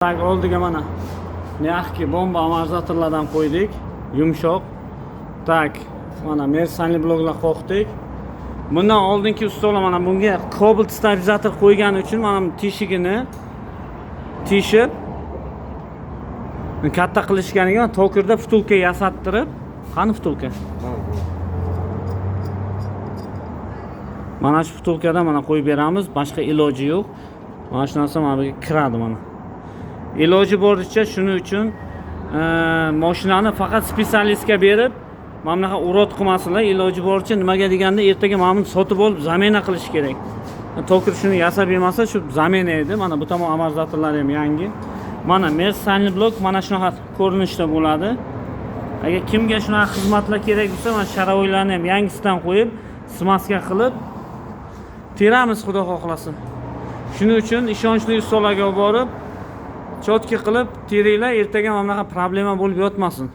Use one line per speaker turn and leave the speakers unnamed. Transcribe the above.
Так, oldiga mana мягкий bomba amortizatorlardan qo'ydik, yumshoq. Так, mana Mersanli bloklar qoqdik. Bundan oldingi ustalar mana bunga kobalt stabilizator qo'ygani uchun mana bu teshigini teshib katta qilishganiga tokerda втулка yasattirib, qani втулка? Mana shu втулка dan mana qo'yib beramiz, boshqa iloji yo'q. Mana shu narsa mana bu yerga kiradi mana. Iloji boricha shuning uchun mashinani faqat spetsialistga berib, mana bunaqa urod qilmasinlar. Iloji boricha nimaga deganda ertaga mana buni sotib olib zamena qilish kerak. Toker shuni yasab bermasa shu zamena edi. Mana bu tomon amortizatorlari ham yangi. Mana Mersanli blok mana shunaqa ko'rinishda bo'ladi. Agar kimga shunaqa xizmatlar kerak bo'lsa, mana sharoitlarni ham yangisidan qo'yib, smaska qilib teramiz xudo xohlasa. Shuning uchun ishonchli ustalarga olib borib, чётко qilib teringlar, ertaga mana bunaqa problema bo'lib yotmasin.